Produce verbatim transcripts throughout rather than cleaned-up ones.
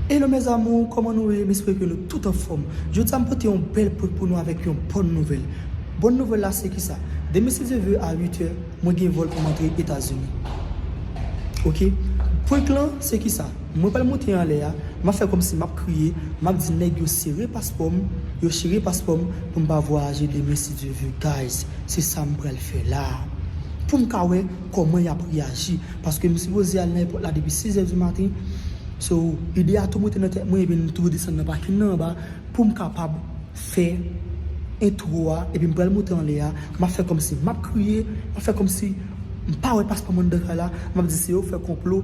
Hello mes amours, kòman nou ye? M espere ke nou tout anfòm. Jodi a m pote yon bèl prank pou nou avèk yon bòn nouvèl. Bòn nouvèl la se kisa? Demen si Dye vle a uit è, mwen gen vòl pou m antre Etazini. Oke? Prank lan se kisa? Mwen pral monte anlè a, m ap fè kòmsi m ap kriye, m ap di nèg yo sere paspò m, yo chire paspò m pou m pa vwayaje demen si Dye vle. Guys, se sa m pral fè la. Pou m ka wè kòman y ap reyaji. Paske m sipoze al nan èpòt la depi sis è di maten. So, ide a tou monte nan tèt mwen, epi m tou desann nan pakin nan anba pou m kapab fè entwo a, epi m pral monte anlè a, m ap fè kòmsi m ap kriye, m ap fè kòmsi m pa wè paspò mwen anndan kay la, m ap di se yo fè konplo,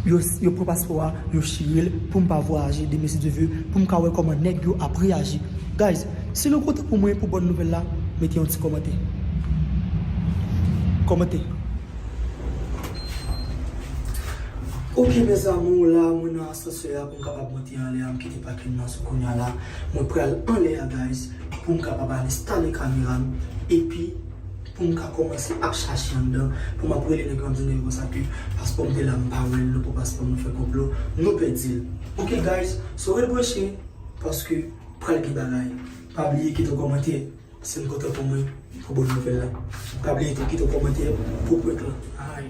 yo, yo pran paspò a, yo chire l pou m pa vwayaje demen si Dye vle, pou m ka wè kòman nèg yo ap reyaji. Guys, si nou kontan pou mwen, pou bòn nouvèl la, mete yon ti kòmantè. Kòmantè. Oke mes amours, la mwen nan asansè a pou m kapab monte anlè a, m kite pakin nan sou kounye a la. Mwen pral anlè a guys, pou m kapab al enstale kamera m, epi pou m ka kòmanse ap chache anndan, pou m ap rele nèg yo, m ap di nèg yo konsa ke paspò m te la, m pa wè l, nou pran paspò m, nou fè konplo, nou pèdi l. Oke guys, so ret branche, paske pral gen bagay. Pa bliye kite yon kòmantè. Si n kontan pou mwen, pou bòn nouvèl la, pa bliye tou kite yon kòmantè pou prank lan. Ay.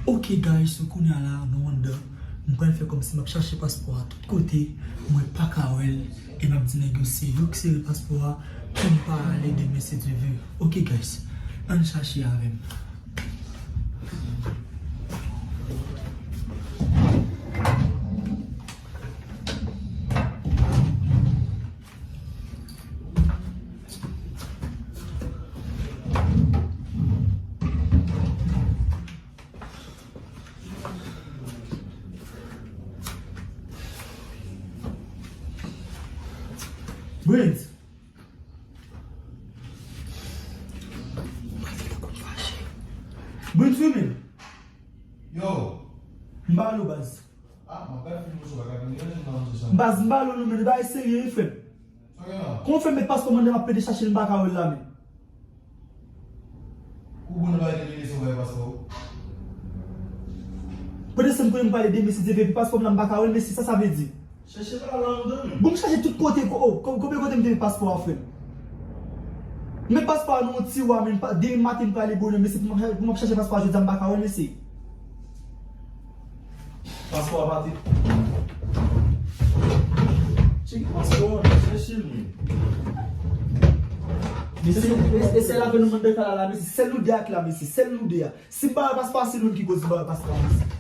Oke guys, so kounye a la, nou anndan. M pral fè kòmsi m ap chache paspò a tout kote, mwen pa ka wè l, e m ap di nèg yo se yo ki sere paspò a pou m pa ale demen si Dye vle. Oke guys, ann chache avè m. Brent. Brent, fini. Yo. M ba nou baz. Ah, m ap gad fim sou bagay, men yon jan nan se sa. Baz, m ba nou, nou, men bagay serye, wi, frè m. Sa gen la? Kòman w fè met paspò m anndan, m ap plede chache l, m pa ka wè l la, men. Ou bon, nou pa gen lese w bay paspò ou? Pandan se m konnen m pale de mesye, se depi paspò m la, m pa ka wè l, mesye, sa sa vle di? Chèche pa la anndan, men. Bon, m chache tout kote, ko-, oh, ko-, konbyen kote m te met paspò a, frè m? M met paspò a nan yon tiwa, men pa, demen maten m prale bonè, mesye, pou m ap, pou m ap chache paspò a jodi a, m pa ka wè l, mesye. Paspò a pa te. Chèche paspò a, chèche l, men. Mesye, e, e sèl avè nou mande kala la, mesye, sèl nou de a ki la, mesye, sèl nou de a. Si m pa wè paspò a, se nou ki koz m pa wè paspò a, mesye.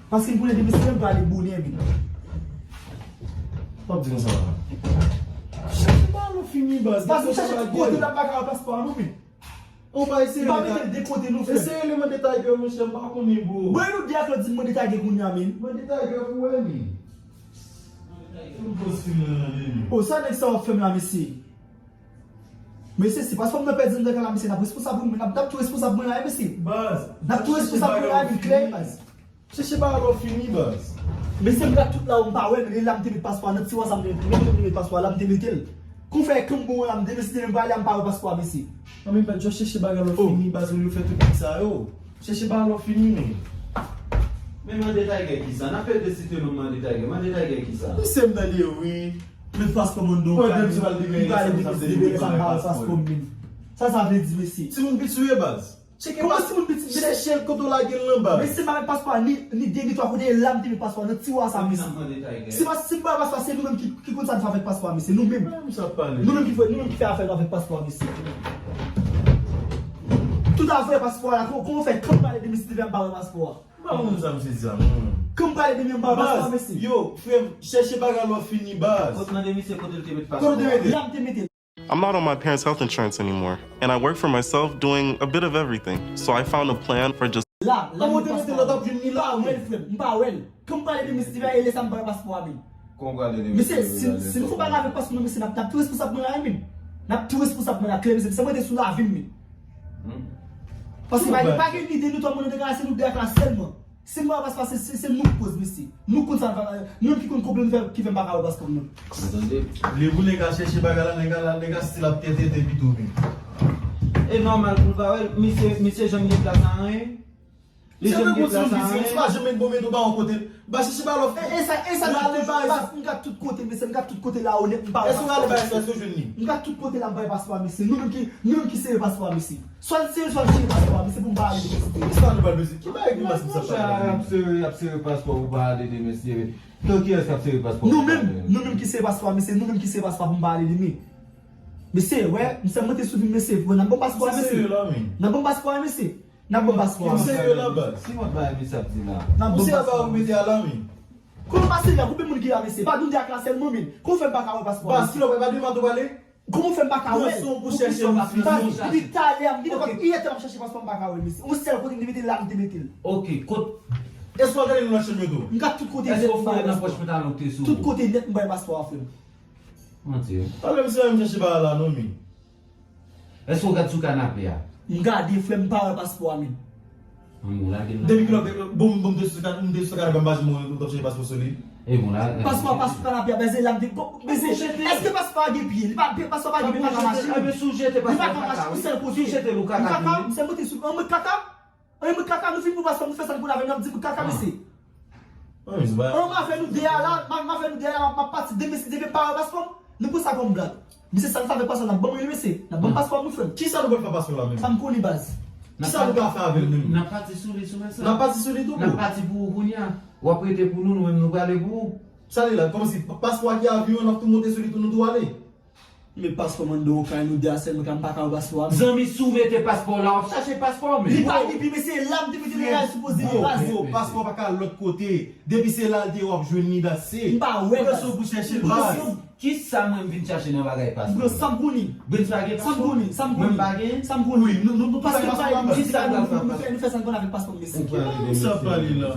Paske m konnen depi se mwen m prale bonè, men. W ap di konsa la. Chèche pa nou fini, baz. Baz, m chache tout kote, m pa ka wè paspò a, non, men. Ou pa eseye. M pa mete l de kote, non, frè. Eseye li mande Tiger, monchè, m pa konnen, bro. Bon, e nou de a k lòt di m mande Tiger kounye a, men. Mande Tiger pou wè, men. Fè m poz fim nan, nan de men. Oh, sa nèg sa w ap fè m la, mesye? Mesye, si paspò m nan pèdi anndan kay la, mesye, n ap responsab, wi, men n ap, n ap tou responsab mwen la, wi, mesye. Baz. N ap tou responsab mwen la, wi, klè, baz. Chèche bagay la w fini, baz. Mesye, m gad tout la, m pa wè, men la m te met paspò a, nan tiwa sa m te met, men m te met paspò a, la m te mete l. Kon fè kanm bon la, m te mete, m prale, m pa wè paspò a, mesye. Nan men baz, yo chèche bagay la w fini, baz, ou yo fè tout nèg sa yo. Chèche bagay la w fini, men. Men mande Tiger kisa? N ap pèdi site non mande Tiger. Mande Tiger kisa? Mesye, m tande wi. Met paspò m anndan kay. Pandan m sou al degaye, m ap degaye paspò m, men. Sa sa vle di, mesye? Timoun piti w ye, baz. Kòman timoun piti? Chèche l kote w lage l nan, baz. Mesye, m pa met paspò a ni, ni de, ni twa kote, e la m te met paspò a, nan tiwa sa, mesye. Si pa, si m pa paspò a, se nou menm ki, ki konn sa n fè avèk paspò a, mesye. Nou menm. Nou menm ki fè, nou menm ki fè afè nou avèk paspò a, mesye. Tout afè paspò a la, kò-, kòman w fè kanm pale de misye depi a m pa wè paspò a? M pa konn sa misye di sa, non. Kanm pale de men m pa wè paspò a, mesye. Yo, frè m, chèche bagay la w fini, baz. Kot mande misye kote l te met paspò a? Kote w te mete? La m te mete l. I'm not on my parents' health insurance anymore, and I work for myself doing a bit of everything. So I found a plan for just La, la. Kòman w te mete l la, t ap vin ni la, men? M pa wè l, frè m. M pa wè l. Kanm pale de misye depi a, e lè sa m pa wè paspò a, men. Kòman w pale de misye? Mesye, si, si nou fè bagay avèk paspò mwen, mesye, n ap, n ap tou responsab mwen la, men. N ap tou responsab mwen la, klè, mesye. Se mwen te sou lavi m, men. Paske pa, pa gen ni de nou twa moun nan de kay la, se nou de a k la sèlman. Si m pa wè paspò a, se, se, se nou k koz, mesye. Nou konn sa, nou menm ki konn konplo nou fè, ki fè m pa ka wè paspò m nan. Ou tande? Lè pou nèg al chèche bagay la, nèg la, nèg la still ap tètètè pito, men. E nòmal pou l pa wè l, misye, misye janm gen plas anyen. Se vre, gon ti moun ki di, ou pa janm met bon met ou pa yon kote. Ba chèche ba lòf. E, e sa, e sa, m gad tout kote, mesye, m gad tout kote la, onèt, m pa wè paspò, mesye. M gad tout kote la, m pa wè paspò, mesye. Nou menm ki, nou menm ki sere paspò, mesye. Swa l sere, swa l sere paspò, mesye, pou m pa ale de mesye. Sa nou pa bezwen. Ki bagay ki mas m sa pa ale? Ap sere, ap sere paspò pou pa ale de mesye. Nan kiyès k ap sere paspò? Nou menm, nou menm ki sere paspò, mesye, nou menm ki sere paspò pou m pa ale de men. Mesye, wè, m sèl monte sou vin, mesye, n ap ban m paspò, mesye. N ap ban m paspò, mesye. N ap ban m paspò. Ki serye la, baz? Ki mòd bagay mesye ap di la? N ap ban m paspò. Ou serye pa ou mete a la, men. Kòman pa serye? Konbyen moun ki la, mesye? Pa nou de ak la sèlman, men. Kòman fè m pa ka wè paspò, mesye? Baz, kilè ou pa demann ou pale? Kòman fè m pa ka wè? Ou pran sou pou chèche m. Baz, depi talè, m vin, yè tan m ap chèche paspò, m pa ka wè, mesye. Yon sèl kote m te mete l la, m te mete l. Ok, kot? Èske w al gade nan lòt chanm yo tou? M gad tout kote. Èske w fouye nan pòch pantalon k te sou ou? Tout kote nèt, m pa wè paspò a, frè m. Manti wi. Pale m si w al chèche bagay la non, men. Èske w gad sou kanape a? M gade, frè m, m pa wè paspò a, men. An, ou lage m la. Depi kilè, bon, bon, m te sou kanape, m te sou kanape, m pa janm wè w t ap chèche paspò sou li. E bon, la, la. Paspò a pa sou kanape a, bèze la, m te, bon, bèze. Èske paspò a gen pye? Li pa, paspò a pa gen pye, li pa ka mache. Li pa ka mache yon sèl kote. Li pa ka, m sèl monte sou, an mwen kaka. Ann, mwen kaka, nou fin pran paspò, nou fè sa n konn avè n, n ap di mwen kaka, mesye. An, m avè nou de a la, m, m avè nou de a la, m ap, m ap pati de mesye, depi m pa wè paspò m, nou pran sa kòm blag. Mesye, sa n fè avèk paspò, n ap ban mwen li, mesye. N ap ban m paspò mwen, frè m. Kisa nou pral fè paspò la menm? Sa m konnen, baz. Kisa nou ka fè avè l menm? N ap pati sou li, sou mesye. N ap pati sou li tou, bro. N ap pati pou ou kounye a. W ap rete pou nou, nou menm nou prale pou ou. Sa li la, kòmsi paspò a ki avyon, n ap tou monte sou li tou, nou tou ale. Men paspò m anndan yon kay, nou de a sèlman, kay m pa ka wè paspò a, men. Zanmi, si w mete paspò w la, w ap chache paspò w, men. Li pa gen pye, mesye, la m te mete l la, l sipoze ye, baz. Bro, paspò pa ka al lòt kote. Depi se la l te ye, w ap jwenn li, that's it. M pa wè, baz. Pran sou pou chèche l, baz. Kisa mwen m vin chache nan bagay paspò? Bro, sa m konnen. Benz pa gen paspò? Sa m konnen, sa m konnen. Mwen m pa gen? Sa m konnen. Wi, nou, nou, nou pa gen paspò, baz. Kisa nou, nou, nou fè, nou fè sa n konn avèk paspò, mesye. Ou prale de mesye. Sa pale la.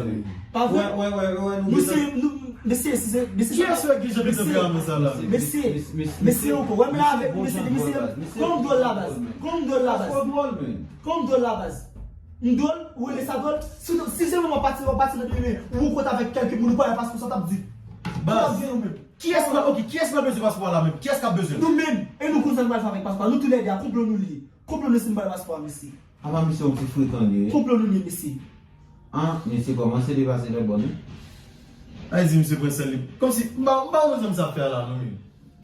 Pa vre? Wè, wè, wè, wè, nou se, nou, mesye, si se, mesye, kiyès wè ki jan de tanperaman sa la? Mesye, mesye, ou wè m la avèk mesye, mesye, kòman m dwòl la, baz? Kòman m dwòl la, baz? Kòman m dwòl la, baz? M dwòl, ou rele sa dwòl? Si, si se mwen w ap pati, w ap pati nan peyi, ou rankontre avèk kèlke moun, ou pa wè paspò, sa w t ap di? Baz, kiyès la, ok, kiyès la bezwen paspò a la menm? Kiyès k ap bezwen l? Nou menm, e nou konn sa nou pral fè avèk paspò a, nou toulède a, konplo nou li ye. Konplo nou si n pa wè paspò a, mesye. Apa misye yon ti frekan li ye? Konplo nou li ye, mesye. An, mesye kòmanse depase lòt bò, non? Ay, di misye pran sèl li. Kòmsi, m pa, m pa konn sa misye ap fè a la, non, men.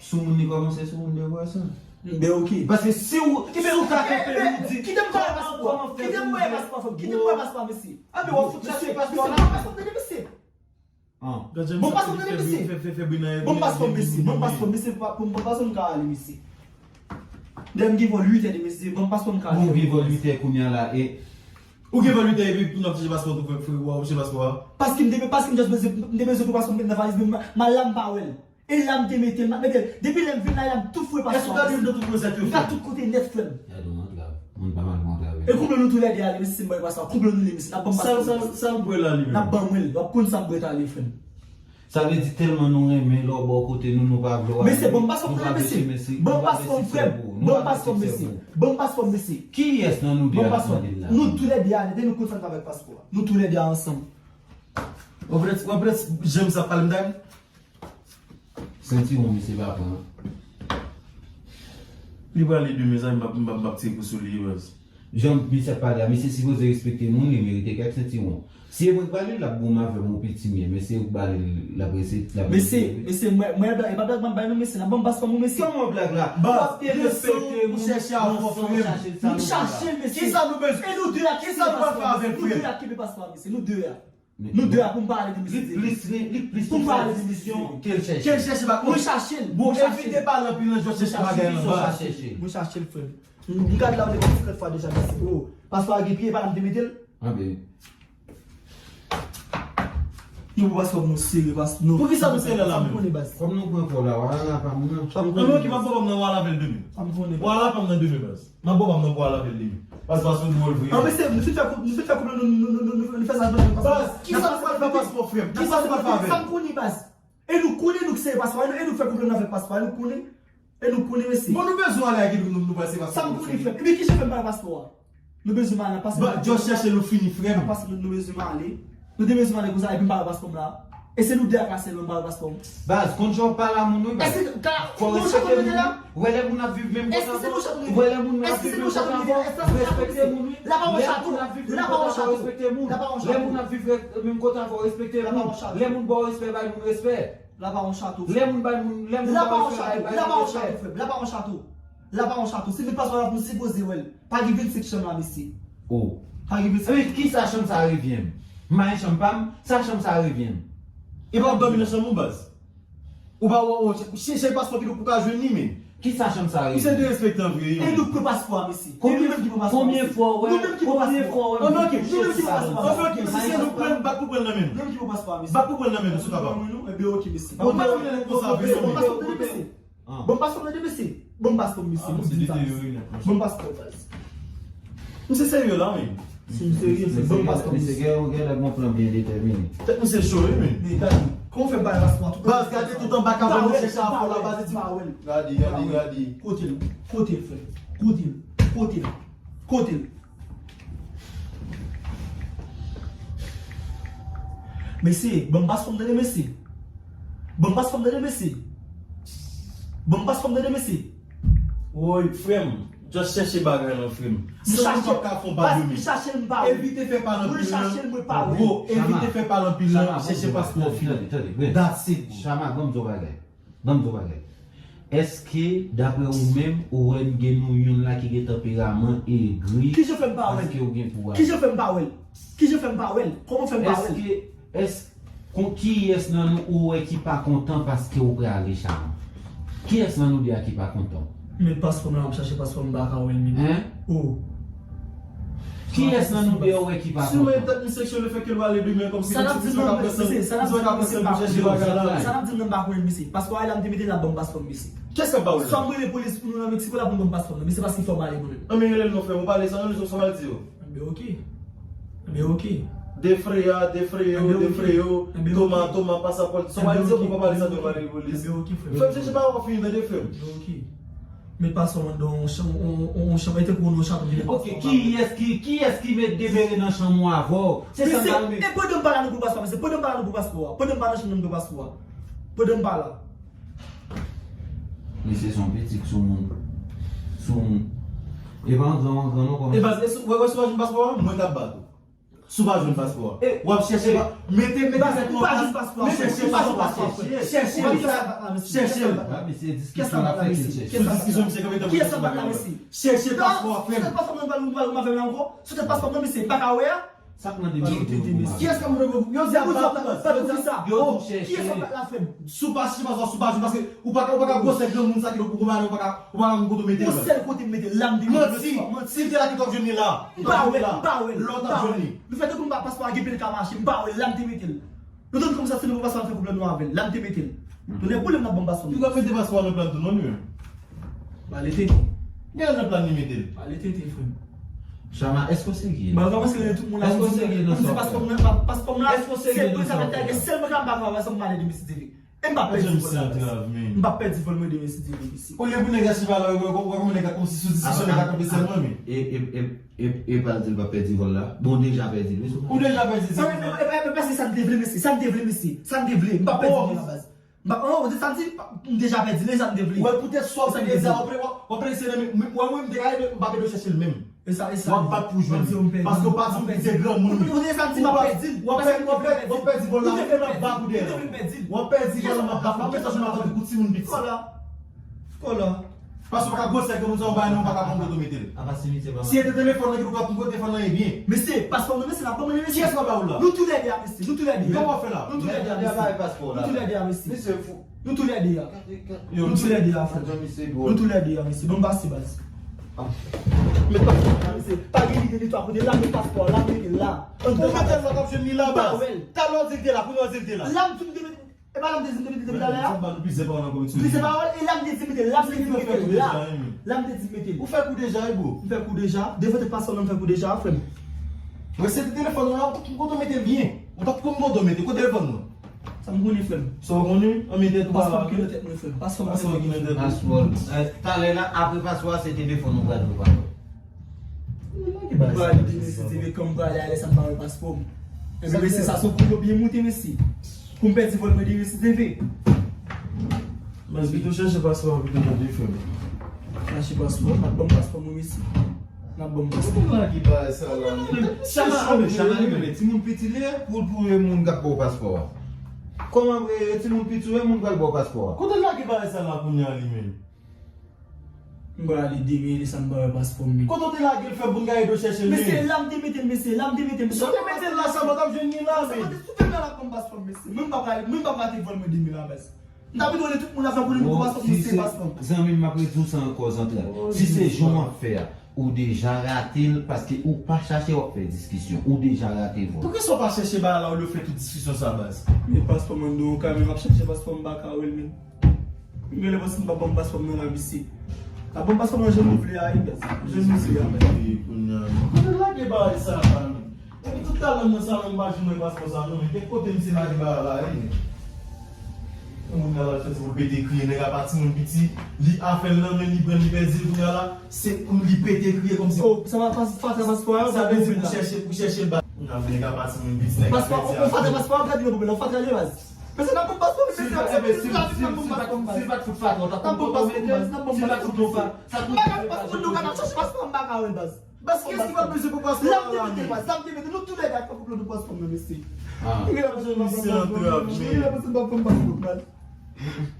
Sou moun li kòmanse, sou moun li vre sa. Ben, ok. Paske si w, si w ka kanpe, nou di, kite m pale paspò. Kite m pale paspò, frè m. Kite m pale paspò, mesye. A, men w ap fout chache paspò la. Mesye, mesye, mesye. An. Bon, paspò m tande, mesye. Bon, paspò m, mesye. Bon, paspò m, mesye. Bon, paspò m ka ale, mesye. Lè m gen vòl uit è de, mesye. Bon, paspò m ka ale. Ou gen vòl uit è kounye a la, e. Ou gen vòl uit è epi pou n ap chèche paspò tou, frè, frè, w ap chèche paspò a? Paske m te, paske m just bezwen, m te bezwen pou paspò m te nan valiz mwen, m, m al la, m pa wè l. E la m te mete l, m ap mete l. Depi lè m vin la, e la m tou fouye paspò a. Èske w gade youn nan tout website yo fè? M gad tout kote nèt, frè m. Gade yon antrav. Moun pa mal pou antrave. E konbyen nou toulède ale, mesye, si m bay paspò a? Konbyen nou li, mesye? N ap ban m paspò. Sa, sa, sa l bwè la, li menm? N ap ban mwen l. W ap konn sa m bwè t ale, frè m. Sa vle di tèlman nou renmen lè w bò kote nou, nou pa vle w ale. Mesye, ban m paspò m, mesye. Ban m paspò m, frè m. Ban m paspò m, mesye. Ban m paspò m, mesye. Kiyès nan nou de a k ap mande l la? Nou toulède ale, nou konn sa n fè avèk paspò a. Nou toulède a ansanm. Ou prens, ou prens, jan misye ap pale m ta. Sentiwon misye pa pran. Li prale demen, sa, m p ap, m p ap, m p ap tire kou sou li, baz. Jan misye ap pale a, misye sipoze respekte moun, li merite kèk sentiwon. Si e mwen k ba li l, l ap goumen avè m, ou piti m ye, men se ou k ba li l, l ap resi-, l ap respekte. Mesye, mesye, mwen, mwen, e pa blag m ap bay non, mesye, n ap ban m paspò m, mesye. Kòman blag la? Baz, w ap derespekte moun, ou chèche avè w, frè m. M chache l, mesye. Kisa nou bezwen? E nou de a, kisa nou pral fè avè l, frè m? Nou de a, kenbe paspò a, mesye, nou de a. Nou de a pou m pale de misye. Li plis, li plis pou m pale de misye ke l chèche. Ke l chèche pa. Mwen chache l. Bon, evite pale anpil nan jwèt chèche bagay lan, baz. Mwen chache l, frè m. M gad la, ou te konn senkant fwa deja, mesye. Oh, paspò a gen pye, e pa la m te mete l. Anben. Nou pou paspò nou sere, paspò nou. Poukisa nou sere la menm? Sa m konnen, baz. Kòm nou pran kò la, w a la pa m nan. Sa m konnen. Anben, ok, m ap pran kò m nan, w a lavel demen. Sa m konnen, baz. W a la pa m nan demen, baz. M ap pran kò m nan, w a lavel demen. Baz, paspò nou wòl vre. Anben, mesye, nou fin fè koup, nou fin fè koup, nou, nou, nou fè sa, nou fè sa. Baz, kisa nou pral fè paspò, frè m? Kisa nou pral fè avè l? Sa m konnen, baz. E nou konnen nou ki sere paspò a, e nou, e nou fè konplo nou avèk paspò a, nou konnen. E nou konnen, mesye. Bon, nou bezwen ale ak li, nou, nou pral sere paspò. Sa m konnen, frè m. Ebyen, ki jan fè m pa wè paspò a? Nou bezwen m ale nan paspò. Bon, just chèche nou fini, frè m. Nan paspò nou, nou bezwen m ale. Nou te bezwen m ale konsa, epi m pa wè paspò m la. E se nou de a k ap sèvi m ba yo paspò m. Baz, konn jan w pale a moun wi baz. Fò w respekte moun wi. Ou wè lè moun ap viv menm kòt avè w, ou wè lè moun ap viv menm kòt avè w, respekte moun wi. Lè moun ap viv menm kòt avè w, respekte moun. Lè moun ap viv menm kòt avè w, respekte moun. Lè moun ba w respè, bay moun respè. Lè moun bay moun, lè moun ba w respè, bay, bay moun respè. La pa yon chato. La pa yon chato. Si vin paspò la pou m sipoze wè l. Pa gen vennsenk chanm la, mesye. Oh. Pa gen vennsenk. Epi, kisa chanm sa revyen m? M pa gen chanm pa m, sa chanm sa revyen m? E pa w ap dòmi nan chanm ou, baz? Ou pa wè, ou chèche paspò ki pou ka jwenn li, men. Kisa chanm sa revyen m? Misye derespektan vre, wi. E nou k pran paspò a, mesye. E nou menm ki pran paspò a, mesye. Konbyen fwa w wè, konbyen fwa w wè m di w chèche paspò a? Anfen, oke, si se nou k pran l, bat pou pran l nan men nou. Nou menm ki pran paspò a, mesye. Bat pou pran l nan men nou, si w kapab. Enben, oke, mesye. Ou pa konn konsa, vre, non. Paspò m tande, mesye. Ban m paspò m tande, mesye. Ban m paspò m, mesye. Ban m paspò m, baz. Misye serye la, men. Si m serye, se ban m paspò m, mesye. Misye gen, gen lè gon plan byen detèmine. Tèt misye cho, wi, men. Men gade, kòman w fè bay paspò a tout. Baz, gade tout anba kavò nou chèche afè la, baz, e di. Gade, gade, gade. Kote l? Kote l, frè? Kote l? Kote l? Kote l? Mesye, ban m paspò m tande, mesye. Ban m paspò m tande, mesye. Ban m paspò m tande, mesye. Woy, frè m, just chèche bagay lan, frè m. San ou p ap ka fè yon pa de men. Evite fè pale anpil lan. Bro, evite fè pale anpil lan, chèche paspò w, frè m. That's it, bro. Chama, ban m di w bagay. Ban m di w bagay. Èske, daprè ou menm, ou wè n gen nou youn la ki gen tanperaman egri paske ou gen pouvwa? Kijan w fè m pa wè l? Kijan w fè m pa wè l? Kijan w fè m pa wè l? Èske, èske, kon, kiyès nan nou ou wè ki pa kontan paske ou prale, Chama? Kiyès nan nou de a ki pa kontan? Men paspò m la, m ap chache paspò m, m pa ka wè l, men. Hein? Oh. Kiyès nan nou de ou wè ki pa kontan? Si w wè tèt misye cho, lefètke l prale demen, kòmsi misye ka pran sèl, misye ka pran sèl pou chèche bagay la. Sa n ap di m nan, m pa konnen l, mesye. Paspò a la, m te mete l la, ban m paspò m, mesye. Kiyès k ap ba w l la? Swa m rele polis pou nou nan Meksiko la pou m ban m paspò m nan, mesye, paske fò m ale mwen menm. Anben, rele l non, frè m, ou pale sa, non, li se yon sòmal di yo. Enben, oke. Enben, oke. De freya, de freyo, de freyo, toma, toma, pasapò. Sòmal di yo pou pa pale sa, nou pale polis. Enben, oke, frè m. Frè m, chèche pa w fini, tande, frè m. Enben, oke. Met paspò m anndan yon chanm, yon, yon, yon chanm, e tankou yon chanm ki gen paspò. Ok, kiyès ki, kiyès ki met demere nan chanm ou avè w? Se sa m ta renmen. Mesye, e pandan m pa la nou pran paspò, mesye, pandan m pa la nou pran paspò a, pandan m pa nan chanm nan nou pran paspò a, pandan m pa la. Mesye, se yon pitit sou moun, sou moun. E pa yon gran, yon gran non, kòman. E baz, e si w, wè, wè, si w pa jwenn paspò a, mwen k ap bat ou. Si w pa jwenn paspò a, w ap chèche pa, mete, mete tèt ou an plas, men chèche paspò a, chèche, chèche, chèche. Gade mesye, diskisyon l ap fè, chèche. Sou diskisyon misye kanpe tankou yon sou bagay. Chèche paspò a, frè m. Sou tèt paspò mwen, nou pral, nou pral avè l ankò. Sou tèt paspò mwen, mesye, m pa ka wè a. Sa k nan de misye? Kiyès k ap mande pou, yo di ap bat ou, yo di sa, yo di w chèche. Kiyès k ap bat la, frè m? Si w pa chèche paspò a, si w pa jwenn, paske ou pa ka, ou pa ka gwosè granmoun sa ki ou pa, ou pa ka Ou pa konn kote w mete l. Yon sèl kote m mete l, la m te mete l. Manti. Si l te la ki t ap jwenn li la. M pa wè l, m pa wè l. Lè w t ap jwenn li. Nou fè tankou m pa paspò a gen pil ka mache, m pa wè l, la m te mete l. Nou tann kòmsi se nou pran paspò a fè pwoblèm nou avè l, la m te mete l. Tounen pwoblèm n ap ban m paspò m. Li pral mete paspò a nan plan tou non li menm. Pale tete. Gen nan plan li mete l. Pale tete, frè m. Chama, èske w serye? Ba, kòmanse rele tout moun la. Èske w serye nan sa w ap fè? Paspò m nan, paspò m la. Èske w serye nan sa w ap fè? Se pou sa m ap tande, sèl mwen k ap pale, paspò m pale de misye. E m p ap pèdi vòl la, baz. M p ap pèdi vòl mwen demen si Dye vle, mesye. Olye pou nèg achte pa la, ou wè kòman nèg la kòmsi sou diskisyon, nèg la kanpe sèlman, men. E, e, e, e, e pa l di l p ap pèdi vòl la. Bon, w deja pèdi l, wi, sou. Ou deja pèdi l. Non, men, men, men, men, men, se sa m te vle, mesye. Sa m te vle, mesye. Sa m te vle. M p ap pèdi vòl la, baz. M p ap, oh, se sa m di, m deja pèdi l, e sa m te vle. Ou wè, poutèt sa w te di a, w ap, w ap, w ap eseye nan men, mwen, mwen, m te ka ede, m p ap ede w chèche l menm. E sa, e sa. W ap bat pou jwenn li. Paske w pa di w se granmoun li. Ou te sa di m ap pèdi l. W ap pèdi, w ap pèdi, w ap pèdi vòl la, ou te fè m ap bat ou dèyè. Ou te fè m pèdi l. W ap pèdi vòl la, m ap bat ou. Kèt sa, m ap bat ou kou timoun piti. Kòla. Kòla. Paske w pa ka gwosè granmoun sa, yon bagay non, w pa ka pran kote w mete l. Apa se misye pa. Si e te telefòn nan ki pou ka pran kote telefòn nan e byen. Mesye, paspò m nan, mesye, n ap ban mwen, mesye. Kiyès k ap ba ou l la? Nou toulède a, mesye. Nou toulède a. Kòman w fè la? Nou toulède a, mesye. Nou toulède a, mesye. Nou toulède a, frè. Nou toulède a, frè. Nou toulède a, mesye. Nou toulède a, frè. Nou toulède a, mesye. Ban m pase, baz. Ah. Met paspò la, mesye. Pa gen lide de twa kote. La, met paspò la, mete la. Ou mete l la, w ap jwenn li la, baz. Talè w di l te la, kounye a w di l te la. La, m di m te mete, e pa la m te di m te mete l depi talè a? Sa ba nou plizyè pawòl ankò, mesye. Plizyè pawòl, e la m te di mete l, la m te di mete l, la. La m te di mete l. Ou fè kou deja, wi, bro. M fè kou deja. Devan tèt paspò m nan, m fè kou deja, frè m. Mwen se telefòn nan la, ou t ap konn kote w mete l byen. Ou t ap konn kote w mete, kote telefòn nan? Sa m konnen, frè m. Sa w konnen? An, men tèt ou pa la. Paspò ki nan tèt mwen, frè m. Paspò ki nan tèt mwen. Paspò. Eh, talè la, apre paspò a, se telefòn ou pral jwe, papa. Ou pale de mesye, se vre, kòm pale a lè sa m pa wè paspò m. Enben, mesye, sa se yon koulye byen moute, mesye. Pou m pèdi vòl mwen de Resi T V. Mas pito chache paspò a pito tande frè m. Chache paspò, n ap ban m paspò mwen mesi. N ap ban m paspò. Kote lage bagay sa la? Chama, chama li menm, timoun piti li ye pou, pou e moun k ap ba w paspò a. Kòman e timoun piti ou e moun pral ba w paspò a? Kote lage bagay sa la kounye a li menm? M pral ale demen, lè sa m pa wè paspò m menm. Kote w te lage l frè m pou n gade w chèche l menm? Mesye, la m te mete l, mesye, la m te mete l. Si w te mete l la, sa pa t ap jwenn li la menm. Sa pa t ap jwenn li la, paspò m, mesye. Mwen m pa prale, mwen m pa prale vòl mwen demen la baz. M ta pito rele tout moun la fè pou li pou paspò m, mesye, paspò m. Zanmi m, m ap redi w sa ankò, Zantray. Si se jan w ap fè a, ou deja rate l paske ou pa chache, w ap fè diskisyon. Ou deja rate vòl. Poukisa w pa chèche bagay la olye w fè tout diskisyon sa baz? Men paspò mwen nan yon kay, men m ap chèche paspò m, m pa ka wè l menm. M genlè panse m p ap ban m paspò m nan la, mesye. N ap ban m paspò m nan jan nou vle a, wi, baz. Jan nou vle a, baz. Kote lage bagay sa la menm? Depi tout talè m nan salon m pa janm wè paspò sa non, men gen kote misye lage bagay la, wi. Yon moun nan la fè se pou l pete kriye, nèg a pa timoun piti, li afè l nan men li pran li pèdi l kounye a la, se pou li pete kriye kòmsi. Oh, sa va pas, fatra paspò a, sa vle di pou chèche, pou chèche l ba. Kounye a nèg a pa timoun piti, nèg a pèdi afè l. Paspò, fatra paspò a, gade yon pwoblèm, fatra li baz. Mesye, n ap ban m paspò, mesye, n ap ban m paspò, n ap ban m paspò, n ap ban m paspò, n ap ban m paspò, mesye. M pa ka paspò, nou ka n ap chache paspò, m pa ka wè l baz. Baz, kiyès ki pa bezwen pou paspò la la menm? L ap te mete, baz, l ap te mete, nou toulède ap fè pou nou paspò nan, mesye. Ah. Misye antrave, men. Mwen la panse m pa ban m paspò, baz.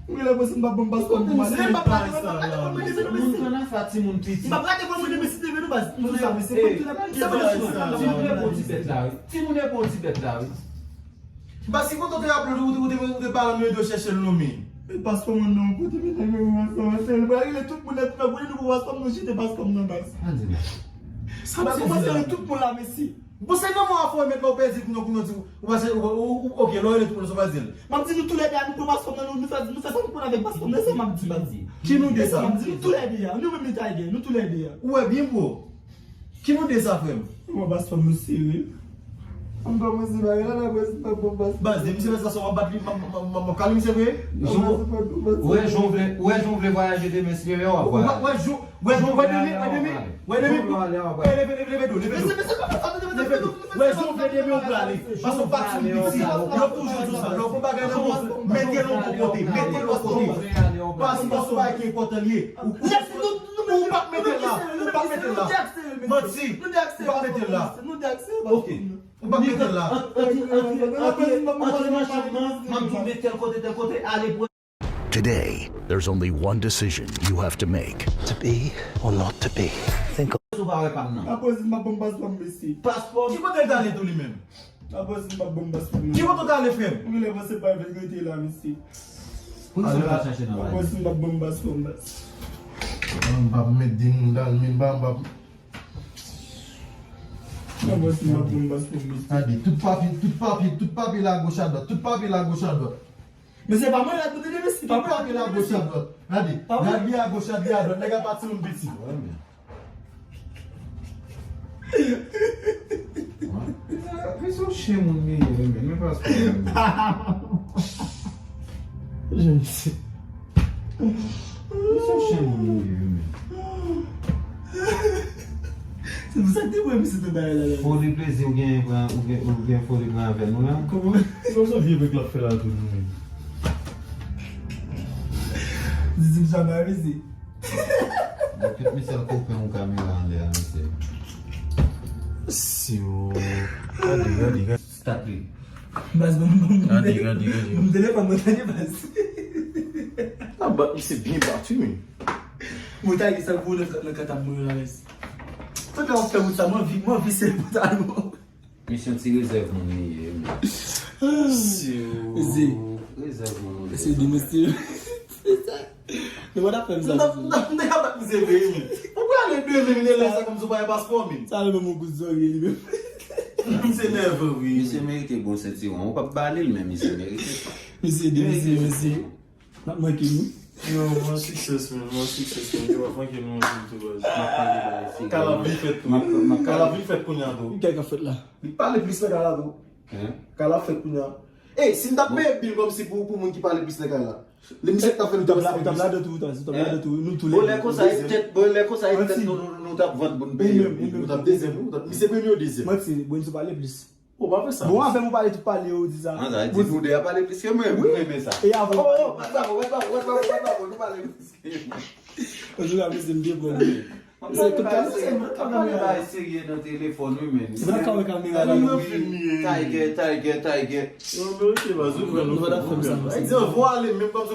Mwen la panse m pa ban m paspò, baz. Mwen pa prale vòl mwen demen, mesye. Moun nan fè timoun piti. M pa prale vòl mwen demen, mesye, demen, baz. M di sa, mesye. Timoun e bon ti bèt la, wi. Timoun e bon ti bèt la, wi. Baz, ki kote w te raple w, ou te, ou te, ou te pale m yo chèche l non men. Men paspò mwen nan yon kote, men nèg yo mwen ansanm, se l pral rele tout moun nan, tout nan kote nou pou paspò m, nou jete paspò m nan baz. Sa pa kòmanse rele tout moun la, mesye. Bon, se nan mwa fò met la ou pèdi kounye kounye di ou pa se, ou, ou, ou, ok, lè w rele tout moun sa w pral di l. M ap di nou toulède a, nou pran paspò m nan, nou, nou fè, nou fè sa nou konn avèk paspò m nan, se sa m ap di, baz. Ki nou de sa? Se sa m ap di, nou toulède a, nou menm nou Tiger, nou toulède a. Ou wè byen, bro. Ki nou de sa, frè m? Mwen paspò m sere. M kòmanse bagay la, la près m pa bon paspò. Baz, de misye fè sa, sa w ap bat li, m ap, m ap, m ap, m ap kale misye vre? Ou wè jan w vle, ou wè jan w vle vwayaje demen, si w ap vwayaje. Ou wè jan, wè, wè demen, wè demen, wè demen. Leve, leve, leve do, leve do. Leve. Wè jan w vle demen, ou prale. Paske w pa timoun piti. Yo toujou di w sa. Lè w pran bagay nan men w, mete l yon bò kote, mete l yon bò kote. Paske, paske w pa ki enpòtan li ye. Ou, ou, ou pa mete l la, ou pa mete l la. Manti. Ou pa mete l la. Ok. Ou pa mete l la. Antre, antre, antre, antre nan chanm nan, m ap di w met tèl kote, tèl kote, ale pran. Today, there's only one decision you have to make. To be or not to be. Think of. Sou pa wè pa m nan. Apre si m pa ban m paspò m, mesye. Paspò. Ki kote l t ale tou li menm? Apre si m pa ban m paspò m. Ki kote w t ale, frè m? Mwen genlè panse pa vin rete la, mesye. Pou ki sa w pa chache nan bagay? Apre si m pa ban m paspò m, baz. M pa met de moun dan men, m pa, m pa. Apre si m pa ban m paspò m, mesye. Gade, tout papye, tout papye, tout papye la goch a dwat, tout papye la goch a dwat. Men se pa mwen la, nou tande mesye, pa mwen la, nou tande mesye. Gade, gad li a goch, gad li a dwat, nèg a pa timoun piti. Men se yon chen moun li ye, men, men paspò. Jen ti. Men se yon chen moun li ye, men. Se pou sa k te voye misye te bay la, la. Foli plezi ou gen pran, ou gen, ou gen foli pran avè nou la. Kòman? Se yon vye bèk l ap fè la tou, nou menm. Di, di m sa bay misye. Bon, tout misye al kopen yon kamera anlè a, misye. Si w. Gade, gade, gade. Start li. Baz, bon, bon, bon. Gade, gade, gade. Bon, telefòn mwen, gade, baz. A, bat misye byen bat, wi, men. Mwen ta gen sa gwo nèf nan kat ap mwen alèz. Tout lè w ap fè wout sa, mwen anvi, mwen anvi sere pantalon. Misye ti rezèv moun li ye, men. Mesye. Rezèv moun li ye. Mesye di mesye. Nou pa t ap fè m sa. M t ap, m t ap, m t ap bat misye vre, men. Ou prale demen, men lè sa kòmsi w pa gen paspò, men. Sa menm yon kout zòrye li menm. Misye nève, wi. Misye merite gwo sentiwon. Ou p ap ba li l, men misye merite. Misye di mesye, mesye. N ap manke nou. Yo, mwen sikses, men. Mwen sikses, men. Yo, ap manke nou anpil tou, baz. M ap pale ba li. Kal ap vin fèt tou. M ap, m ap pale. Kal ap vin fèt kounye a tou. Kal k ap fèt la? Li pale plis nan kal la tou. Hein? Kal ap fèt kounye a. Ey, si m t ap peye bil kòmsi pou, pou moun ki pale plis nan kay la. Li misye t ap fè nou tou. Ou t ap ladan tou, ou t ap ladan tou, nou tou lè. Bon, lè konsa, e tèt, bon, lè konsa, e tèt nou, nou, nou t ap vann pou n peye bil. Nou t ap dezyèm, nou t ap, misye premye ou dezyèm. Manti, bon, misye pale plis. Ou pa fè sa. Bon, avè m ou pale tout pale, ou di sa. An sa, di nou de a pale plis ke mwen, mwen renmen sa. E avè Oh, oh, pa sa, pa sa, pa sa, pa sa, pa sa, nou pale plis ke mwen. Ou di la, mwen se m te pran li. Se tout kamera, se tout kamera. Serye nan telefòn, wi, men. Se pa kamera, kamera la, non. Tiger, Tiger, Tiger. Non, men ok, vas-y, ou pran Nou pa ta fè m sa, nou. Egzanp, ou ale, menm kòm